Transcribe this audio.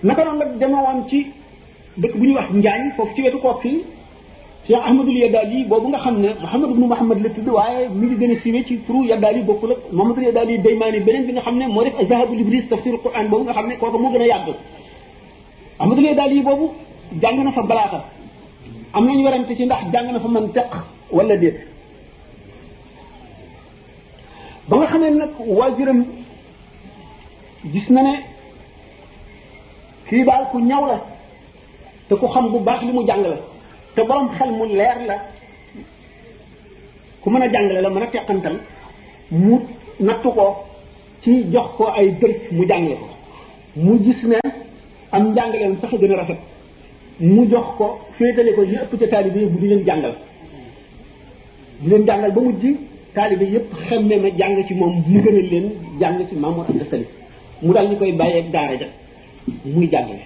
naka noonu nag demewoon ci dëkk bu ñuy wax Njaañ foofu ci wetu kook fii Cheikh Ahmadul Yadaali boobu nga xam ne Muhammad ibnu Muhammad la tudd waaye mi ngi gën a siiwee ci turu Yadaali bokkul ak Muhammadul Yadaali Daymaani beneen bi nga xam ne moo def Zahabul Ibris tafsirul Quran boobu nga xam ne kooku moo gën a yàgg Ahmadul Yadaali boobu jàng na fa balaaxa am nañu werante ci ndax jàng na fa mantiq wala déet ba nga xamee nag waajuram gis na ne kii daal ku ñaw la te ku xam bu baax li mu jàng la te borom xel mu leer la ku mën a jàngale la mën a teqantal mu nattu ko ci jox ko ay dërs mu jàngale ko mu gis ne am njàngaleem sax a gën a rafet mu jox ko féetale ko ñu ëpp ca taalibe yi bu di leen jàngal ba mujj taalibe yëpp xemme na jàng ci moom mu gënal leen jàng ci Mamour Anta Sali mu daal ñu koy bàyyee daara ja muy jàngale